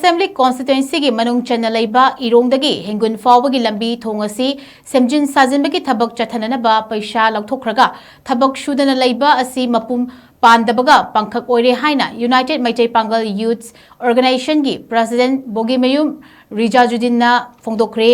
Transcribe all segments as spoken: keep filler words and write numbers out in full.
Assembly ꯀꯣꯟꯁꯇꯤꯇ꯭ꯋꯦꯟꯁꯤꯒꯤ ꯃꯅꯨꯡ ꯆꯟꯅ ꯂꯩꯕ ꯏꯔꯣꯡꯗꯒꯤ ꯍꯦꯡꯒꯨꯟ ꯐꯥꯎꯕꯒꯤ ꯂꯝꯕꯤ ꯊꯣꯡ ꯑꯁꯤ ꯁꯦꯝꯖꯤꯟ ꯁꯥꯖꯤꯟꯕꯒꯤ ꯊꯕꯛ ꯆꯠꯊꯅꯅꯕ ꯄꯩꯁꯥ ꯂꯧꯊꯣꯛꯈ꯭ꯔꯒ, ꯊꯕꯛ ꯁꯨꯗꯅ ꯂꯩꯕ ꯑꯁꯤ ꯃꯄꯨꯡ ꯄꯥꯟꯗꯕꯒ ꯄꯥꯡꯈꯛ ꯑꯣꯏꯔꯦ ꯍꯥꯏꯅ ꯌꯨꯅꯥꯏꯇꯦꯗ ꯃꯩꯇꯩ ꯄꯥꯡꯒꯜ ꯌꯨꯊ ꯑꯣꯔꯒꯅꯥꯏꯖꯦꯁꯟꯒꯤ ꯄ꯭ꯔꯁꯤꯗꯦꯟꯠ ꯕꯣꯒꯤꯃꯌꯨꯝ ꯔꯤꯖꯥꯖꯨꯗꯤꯟꯅ ꯐꯣꯡꯗꯣꯛꯈ꯭ꯔꯦ꯫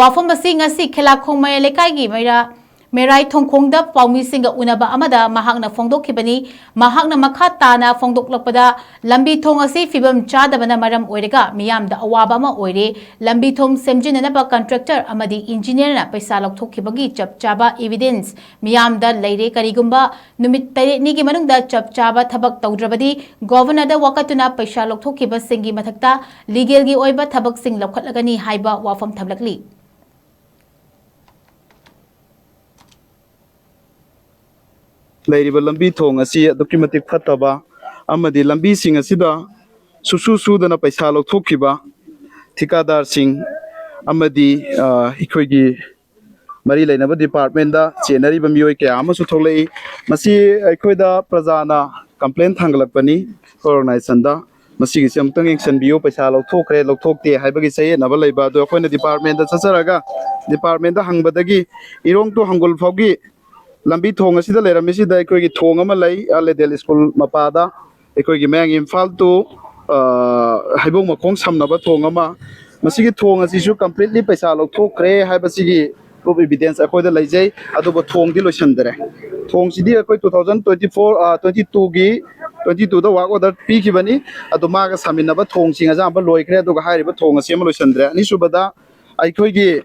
ꯋꯥꯐꯝ ꯑꯁꯤ ꯉꯁꯤ ꯈꯦꯂꯥꯈꯣꯡ ꯃꯌꯥꯏ ꯂꯩꯀꯥꯏꯒꯤ ꯃꯩꯔꯥ-, ꯃꯦꯔꯥꯏ ꯊꯣꯡꯈꯣꯡꯗ ꯄꯥꯎꯃꯤꯁꯤꯡꯒ ꯎꯅꯕ ꯑꯃꯗ ꯃꯍꯥꯛꯅ ꯐꯣꯡꯗꯣꯛꯈꯤꯕꯅꯤ꯫ ꯃꯍꯥꯛꯅ ꯃꯈꯥ ꯇꯥꯅ ꯐꯣꯡꯗꯣꯛꯂꯛꯄꯗ, ꯂꯝꯕꯤ ꯊꯣꯡ ꯑꯁꯤ ꯐꯤꯕꯝ ꯆꯥꯗꯕꯅ ꯃꯔꯝ ꯑꯣꯏꯔꯒ ꯃꯤꯌꯥꯝꯗ ꯑꯋꯥꯕ ꯑꯃ ꯑꯣꯏꯔꯦ꯫ ꯂꯝꯕꯤ ꯊꯣꯡ ꯁꯦꯝꯖꯤꯟꯅꯅꯕ ꯀꯟꯇ꯭ꯔꯦꯛꯇꯔ ꯑꯃꯗꯤ ꯏꯟꯖꯤꯅꯤꯌꯔꯅ ꯄꯩꯁꯥ ꯂꯧꯊꯣꯛꯈꯤꯕꯒꯤ ꯆꯞ ꯆꯥꯕ ꯏꯚꯤꯗꯦꯟꯁ ꯃꯤꯌꯥꯝꯗ ꯂꯩꯔꯦ꯫ ꯀꯔꯤꯒꯨꯝꯕ ꯅꯨꯃꯤꯠ ꯇꯔꯦꯠꯅꯤꯒꯤ ꯃꯅꯨꯡꯗ ꯆꯞ ꯆꯥꯕ ꯊꯕꯛ ꯇꯧꯗ꯭ꯔꯕꯗꯤ ꯒꯣꯚꯔꯅꯔꯗ ꯋꯥꯀꯠꯇꯨꯅ ꯄꯩꯁꯥ ꯂꯧꯊꯣꯛꯈꯤꯕꯁꯤꯡꯒꯤ ꯃꯊꯛꯇ ꯂꯤꯒꯦꯜꯒꯤ ꯑꯣꯏꯕ ꯊꯕꯛꯁꯤꯡ ꯂꯧꯈꯠꯂꯒꯅꯤ ꯍꯥꯏꯕ ꯋꯥꯐꯝ ꯊꯝꯂꯛꯂꯤ꯫ ꯂꯩꯔꯤꯕ ꯂꯝꯕꯤ ꯊꯣꯡ ꯑꯁꯤ ꯑꯗꯨꯛꯀꯤ ꯃꯇꯤꯛ ꯐꯠꯇꯕ ꯑꯃꯗꯤ ꯂꯝꯕꯤꯁꯤꯡ ꯑꯁꯤꯗ ꯁꯨꯁꯨ ꯁꯨꯗꯅ ꯄꯩꯁꯥ ꯂꯧꯊꯣꯛꯈꯤꯕ ꯊꯤꯀꯥꯗꯥꯔꯁꯤꯡ ꯑꯃꯗꯤ, ꯑ, ꯑꯩꯈꯣꯏꯒꯤ ꯃꯔꯤ ꯂꯩꯅꯕ ꯗꯤꯄꯥꯔꯠꯃꯦꯟꯗ ꯆꯦꯟꯅꯔꯤꯕ ꯃꯤꯑꯣꯏ ꯀꯌꯥ ꯑꯃꯁꯨ ꯊꯣꯛꯂꯛꯏ꯫ ꯃꯁꯤ ꯑꯩꯈꯣꯏꯗ ꯄ꯭ꯔꯖꯥꯅ ꯀꯝꯄ꯭ꯂꯦꯟ ꯊꯥꯡꯒꯠꯂꯛꯄꯅꯤ ꯑꯣꯔꯒꯅꯥꯏꯖꯦꯁꯟꯗ꯫ ꯃꯁꯤꯒꯤꯁꯦ ꯑꯃꯨꯛꯇꯪ ꯌꯦꯡꯁꯤꯟꯕꯤꯌꯨ, ꯄꯩꯁꯥ ꯂꯧꯊꯣꯛꯈ꯭ꯔꯦ, ꯂꯧꯊꯣꯛꯇꯦ ꯍꯥꯏꯕꯒꯤ ꯆꯌꯦꯠꯅꯕ ꯂꯩꯕ ꯑꯗꯨ ꯑꯩꯈꯣꯏꯅ ꯗꯤꯄꯥꯔꯠꯃꯦꯟꯗ ꯆꯠꯆꯔꯒ ꯗꯤꯄꯥꯔꯠꯃꯦꯟꯗ ꯍꯪꯕꯗꯒꯤ ꯏꯔꯣꯡ ꯇꯨ ꯍꯪꯒꯨꯜ ꯐꯥꯎꯒꯤ ꯂꯝꯕꯤ ꯊꯣꯡ ꯑꯁꯤꯗ ꯂꯩꯔꯝꯃꯤꯁꯤꯗ ꯑꯩꯈꯣꯏꯒꯤ ꯊꯣꯡ ꯑꯃ ꯂꯩ, ꯑ, ꯂꯦꯗꯦꯜ ꯁ꯭ꯀꯨꯜ ꯃꯄꯥꯗ꯫ ꯑꯩꯈꯣꯏꯒꯤ ꯃꯌꯥꯡ ꯏꯝꯐꯥꯜ ꯇꯨ, ꯑ, ꯍꯩꯕꯣꯡ ꯃꯈꯣꯡ ꯁꯝꯅꯕ ꯊꯣꯡ ꯑꯃ, ꯃꯁꯤꯒꯤ ꯊꯣꯡ ꯑꯁꯤꯁꯨ ꯀꯝꯄ꯭ꯂꯤꯠꯂꯤ ꯄꯩꯁꯥ ꯂꯧꯊꯣꯛꯈ꯭ꯔꯦ ꯍꯥꯏꯕꯁꯤꯒꯤ ꯄ꯭ꯔꯨꯐ ꯏꯚꯤꯗꯦꯟꯁ ꯑꯩꯈꯣꯏꯗ ꯂꯩꯖꯩ꯫ ꯑꯗꯨꯕꯨ ꯊꯣꯡꯗꯤ ꯂꯣꯏꯁꯤꯟꯗꯔꯦ꯫ ꯊꯣꯡꯁꯤꯗꯤ ꯑꯩꯈꯣꯏ two thousand twenty four, ꯑ, twenty two ꯒꯤ, twenty two ꯗ ꯋꯥꯔꯛ ꯑꯣꯔꯗꯔ ꯄꯤꯈꯤꯕꯅꯤ꯫ ꯑꯗꯨ ꯃꯥꯒ ꯁꯥꯃꯤꯟꯅꯕ ꯊꯣꯡꯁꯤꯡ ꯑꯌꯥꯝꯕ ꯂꯣꯏꯈ꯭ꯔꯦ, ꯑꯗꯨꯒ ꯍꯥꯏꯔꯤꯕ ꯊꯣꯡ ꯑꯁꯤ ꯑꯃ ꯂꯣꯏꯁꯤꯟꯗ꯭ꯔꯦ꯫ ꯑꯅꯤꯁꯨꯕꯗ ꯑꯩꯈꯣꯏꯒꯤ,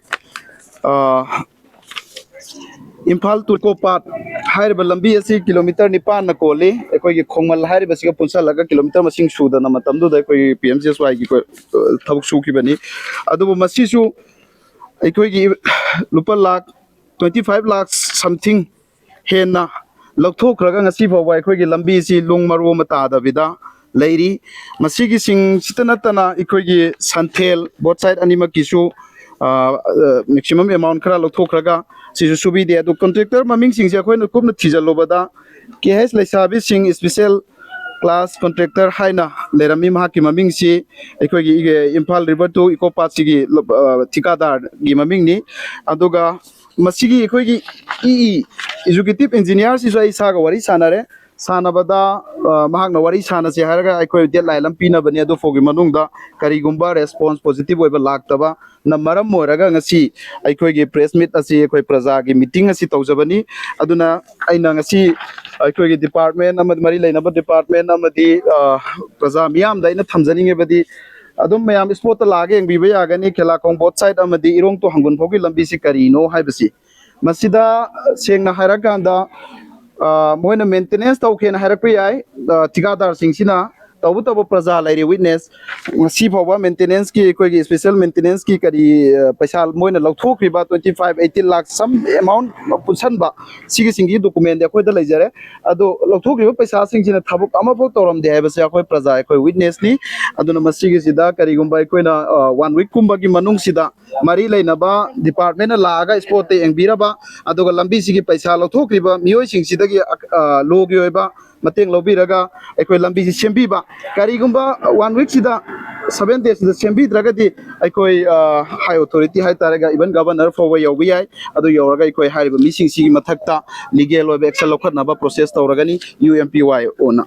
ꯑ, ꯏꯝꯐꯥꯜ ꯇꯨ ꯀꯣꯄꯥꯠ ꯍꯥꯏꯔꯤꯕ ꯂꯝꯕꯤ ꯑꯁꯤ ꯀꯤꯂꯣꯃꯤꯇꯔ ꯅꯤꯄꯥꯟꯅ ꯀꯣꯜꯂꯤ꯫ ꯑꯩꯈꯣꯏꯒꯤ ꯈꯣꯡꯃꯜ ꯍꯥꯏꯔꯤꯕꯁꯤꯒ ꯄꯨꯟꯁꯤꯜꯂꯒ ꯀꯤꯂꯣꯃꯤꯇꯔ ꯃꯁꯤꯡ ꯁꯨꯗꯅ ꯃꯇꯝꯗꯨꯗ ꯑꯩꯈꯣꯏꯒꯤ ꯄꯤ ꯑꯦꯝ ꯖꯤ ꯑꯦꯁ ꯋꯥꯏꯒꯤ ꯊꯕꯛ ꯁꯨꯈꯤꯕꯅꯤ꯫ ꯑꯗꯨꯕꯨ ꯃꯁꯤꯁꯨ ꯑꯩꯈꯣꯏꯒꯤ ꯂꯨꯄꯥ lakh twenty five lakh something ꯍꯦꯟꯅ ꯂꯧꯊꯣꯛꯈ꯭ꯔꯒ ꯉꯁꯤ ꯐꯥꯎꯕ ꯑꯩꯈꯣꯏꯒꯤ ꯂꯝꯕꯤꯁꯤ ꯂꯨꯡ ꯃꯔꯨ ꯑꯃ ꯇꯥꯗꯕꯤꯗ ꯂꯩꯔꯤ꯫ ꯃꯁꯤꯒꯤꯁꯤꯡꯁꯤꯇ ꯅꯠꯇꯅ ꯑꯩꯈꯣꯏꯒꯤ ꯁꯟꯊꯦꯜ both side ꯑꯅꯤꯃꯛꯀꯤꯁꯨ, ꯑ, ꯑ, maximum amount ꯈꯔ ꯂꯧꯊꯣꯛꯈ꯭ꯔꯒ ꯁꯤꯁꯨ ꯁꯨꯕꯤꯗꯦ꯫ ꯑꯗꯨ ꯀꯟꯇ꯭ꯔꯦꯛꯇꯔ ꯃꯃꯤꯡꯁꯤꯡꯁꯦ ꯑꯩꯈꯣꯏꯅ ꯀꯨꯞꯅ ꯊꯤꯖꯤꯜꯂꯨꯕꯗ ꯀꯦ ꯑꯩꯆ ꯂꯩꯁꯥꯕꯤꯁꯤꯡ ꯏꯁꯄꯤꯁꯦꯜ ꯀ꯭ꯂꯥꯁ ꯀꯣꯟꯇ꯭ꯔꯦꯛꯇꯔ ꯍꯥꯏꯅ ꯂꯩꯔꯝꯃꯤ꯫ ꯃꯍꯥꯛꯀꯤ ꯃꯃꯤꯡꯁꯤ ꯑꯩꯈꯣꯏꯒꯤ E-, Imphal river two eco ꯄꯥꯠꯁꯤꯒꯤ ꯂꯨꯞ-, ꯑ, ꯊꯤꯀꯥꯗꯥꯔꯒꯤ ꯃꯃꯤꯡꯅꯤ꯫ ꯑꯗꯨꯒ ꯃꯁꯤꯒꯤ ꯑꯩꯈꯣꯏꯒꯤ ꯏ ꯏ, ꯑꯦꯖꯨꯀꯦꯇꯤꯞ ꯏꯟꯖꯤꯅꯤꯌꯥꯔꯁꯤꯁꯨ ꯑꯩ ꯏꯁꯥꯒ ꯋꯥꯔꯤ ꯁꯥꯟꯅꯔꯦ꯫ ꯁꯥꯟꯅꯕꯗ, ꯑ, ꯃꯍꯥꯛꯅ ꯋꯥꯔꯤ ꯁꯥꯟꯅꯁꯦ ꯍꯥꯏꯔꯒ ꯑꯩꯈꯣꯏ ꯗꯦꯠꯂꯥꯏꯟ ꯑꯃ ꯄꯤꯅꯕꯅꯤ꯫ ꯑꯗꯨ ꯐꯥꯎꯒꯤ ꯃꯅꯨꯡꯗ ꯀꯔꯤꯒꯨꯝꯕ ꯔꯦꯁꯄꯣꯟꯁ ꯄꯣꯖꯤꯇꯤꯚ ꯑꯣꯏꯕ ꯂꯥꯛꯇꯕꯅ ꯃꯔꯝ ꯑꯣꯏꯔꯒ ꯉꯁꯤ ꯑꯩꯈꯣꯏꯒꯤ ꯄ꯭ꯔꯦꯁ ꯃꯤꯠ ꯑꯁꯤ, ꯑꯩꯈꯣꯏ ꯄ꯭ꯔꯖꯥꯒꯤ ꯃꯤꯇꯤꯡ ꯑꯁꯤ ꯇꯧꯖꯕꯅꯤ꯫ ꯑꯗꯨꯅ ꯑꯩꯅ ꯉꯁꯤ ꯑꯩꯈꯣꯏꯒꯤ ꯗꯤꯄꯥꯔꯠꯃꯦꯟ ꯑꯃꯗꯤ ꯃꯔꯤ ꯂꯩꯅꯕ ꯗꯤꯄꯥꯔꯠꯃꯦꯟ ꯑꯃꯗꯤ, ꯑ, ꯄ꯭ꯔꯖꯥ ꯃꯤꯌꯥꯝꯗ ꯑꯩꯅ ꯊꯝꯖꯅꯤꯡꯉꯤꯕꯗꯤ, ꯑꯗꯨꯝ ꯃꯌꯥꯝ ꯏꯁꯄꯣꯠꯇ ꯂꯥꯛꯑꯒ ꯌꯦꯡꯕꯤꯕ ꯌꯥꯒꯅꯤ, ꯈꯦꯂꯥꯈꯣꯡ ꯕꯣꯠ ꯁꯥꯏꯠ ꯑꯃꯗꯤ ꯏꯔꯣꯡ ꯇꯨ ꯍꯪꯒꯨꯟ ꯐꯥꯎꯒꯤ ꯂꯝꯕꯤꯁꯤ ꯀꯔꯤꯅꯣ ꯍꯥꯏꯕꯁꯤ꯫ ꯃꯁꯤꯗ ꯁꯦꯡꯅ ꯍꯥꯏꯔꯀꯥꯟꯗ, ꯑ, ꯃꯣꯏꯅ ꯃꯦꯟꯇꯦꯅꯦꯟꯁ ꯇꯧꯒꯦꯅ ꯍꯥꯏꯔꯛꯄ ꯌꯥꯏ, ꯑ, ꯊꯤꯀꯥꯗꯥꯔꯁꯤꯡꯁꯤꯅ꯫ ꯇꯧꯕꯇꯕꯨ ꯄ꯭ꯔꯖꯥ ꯂꯩꯔꯤ ꯋꯤꯠꯅꯦꯁ꯫ ꯉꯁꯤ ꯐꯥꯎꯕ ꯃꯦꯟꯇꯦꯅꯦꯟꯁꯀꯤ ꯑꯩꯈꯣꯏꯒꯤ ꯏꯁꯄꯦꯁꯦꯜ ꯃꯦꯟꯇꯦꯅꯦꯟꯁꯀꯤ ꯀꯔꯤ, ꯑ, ꯄꯩꯁꯥ ꯃꯣꯏꯅ ꯂꯧꯊꯣꯛꯈ꯭ꯔꯤꯕ twenty five, eighteen ꯂꯥꯛ ꯁꯝ ꯑꯦꯃꯥꯎꯟ ꯄꯨꯟꯁꯟꯕ, ꯁꯤꯒꯤꯁꯤꯡꯒꯤ ꯗꯣꯀꯨꯃꯦꯟꯗꯤ ꯑꯩꯈꯣꯏꯗ ꯂꯩꯖꯔꯦ꯫ ꯑꯗꯣ ꯂꯧꯊꯣꯛꯈ꯭ꯔꯤꯕ ꯄꯩꯁꯥꯁꯤꯡꯁꯤꯅ ꯊꯕꯛ ꯑꯃꯐꯥꯎ ꯇꯧꯔꯝꯗꯦ ꯍꯥꯏꯕꯁꯦ ꯑꯩꯈꯣꯏ ꯄ꯭ꯔꯖꯥ, ꯑꯩꯈꯣꯏ ꯋꯤꯠꯅꯦꯁꯅꯤ꯫ ꯑꯗꯨꯅ ꯃꯁꯤꯒꯤꯁꯤꯗ ꯀꯔꯤꯒꯨꯝꯕ ꯑꯩꯈꯣꯏꯅ, ꯑ, ꯋꯥꯟ ꯋꯤꯛꯀꯨꯝꯕꯒꯤ ꯃꯅꯨꯡꯁꯤꯗ ꯃꯔꯤ ꯂꯩꯅꯕ ꯗꯤꯄꯥꯔꯠꯃꯦꯟꯅ ꯂꯥꯛꯑꯒ ꯏꯁꯄꯣꯠꯇ ꯌꯦꯡꯕꯤꯔꯕ, ꯑꯗꯨꯒ ꯂꯝꯕꯤꯁꯤꯒꯤ ꯄꯩꯁꯥ ꯂꯧꯊꯣꯛꯈ꯭ꯔꯤꯕ ꯃꯤꯑꯣꯏꯁꯤꯡꯁꯤꯗꯒꯤ, ꯑ, ꯂꯣꯒꯤ ꯑꯣꯏꯕ ꯃꯇꯦꯡ ꯂꯧꯕꯤꯔꯒ ꯑꯩꯈꯣꯏ ꯂꯝꯕꯤꯁꯤ ꯁꯦꯝꯕꯤꯕ, ꯀꯔꯤꯒꯨꯝꯕ ꯋꯥꯟ ꯋꯤꯛꯁꯤꯗ, ꯁꯚꯦꯟ ꯗꯦꯁꯁꯤꯗ ꯁꯦꯝꯕꯤꯗ꯭ꯔꯒꯗꯤ ꯑꯩꯈꯣꯏ, ꯑ, ꯍꯥꯏ ꯑꯣꯊꯣꯔꯤꯇꯤ ꯍꯥꯏꯇꯥꯔꯦꯒ, ꯏꯚꯟ ꯒꯚꯔꯅꯔ ꯐꯥꯎꯕ ꯌꯧꯕ ꯌꯥꯏ꯫ ꯑꯗꯨ ꯌꯧꯔꯒ ꯑꯩꯈꯣꯏ ꯍꯥꯏꯔꯤꯕ ꯃꯤꯁꯤꯡꯁꯤꯒꯤ ꯃꯊꯛꯇ ꯂꯤꯒꯦꯜ ꯑꯣꯏꯕ ꯑꯦꯛꯁꯟ ꯂꯧꯈꯠꯅꯕ ꯄ꯭ꯔꯣꯁꯦꯁ ꯇꯧꯔꯒꯅꯤ, ꯌꯨ ꯑꯦꯝ ꯄꯤ ꯋꯥꯏ ꯑꯣꯅ꯫